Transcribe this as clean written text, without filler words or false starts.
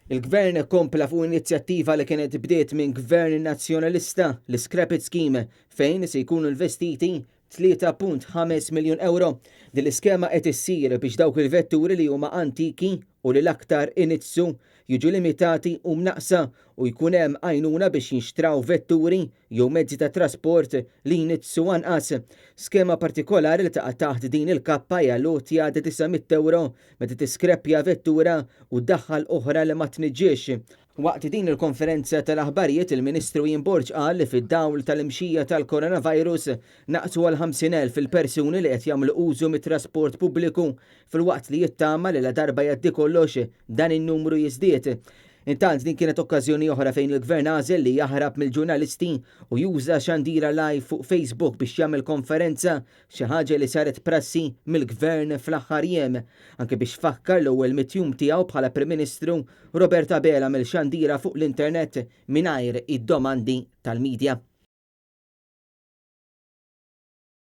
Il-Gvern kompla fuq inizjattiva li kienet bdiet minn Gvern Nazzjonalista, l-Scrap It Scheme, fejn se jkunu investiti 3.5 miljun ewro. Din l-iskema qed issir biex dawk il-vetturi li huma antiki u li l-aktar iniġġsu jiġu limitati u mnaqqsa u jkun hemm għajnuna biex jinxtraw vetturi jew mezzi ta' trasport li jniġġsu anqas. Skema partikolari li taqa' taħt din il-kappa hija l-għotja ta' 900 ewro meta tiskreppja vettura u ddaħħal oħra li ma tniġġisx. Waqt din il-konferenza tal-aħbarijiet il-Ministru Ian Borg qal li fid-dawl tal-imxija tal-coronavirus naqsu għal 50,000 il-persuni li qed jagħmlu użu mit-trasport pubbliku filwaqt li jittama li la darba jgħaddi kollox dan in-numru jiżdied. Intant din kienet okkażjoni oħra fejn il-Gvern għażel li jaħrab mill-ġurnalisti u juża xandira live fuq Facebook biex jagħmel konferenza, xi ħaġa li saret prassi mill-Gvern fl-aħħar jiem. Anke biex fakkar l-ewwel mitjum tiegħu bħala Prim Ministru, Robert Abela mill-xandira fuq l-internet mingħajr id-domandi tal-medja.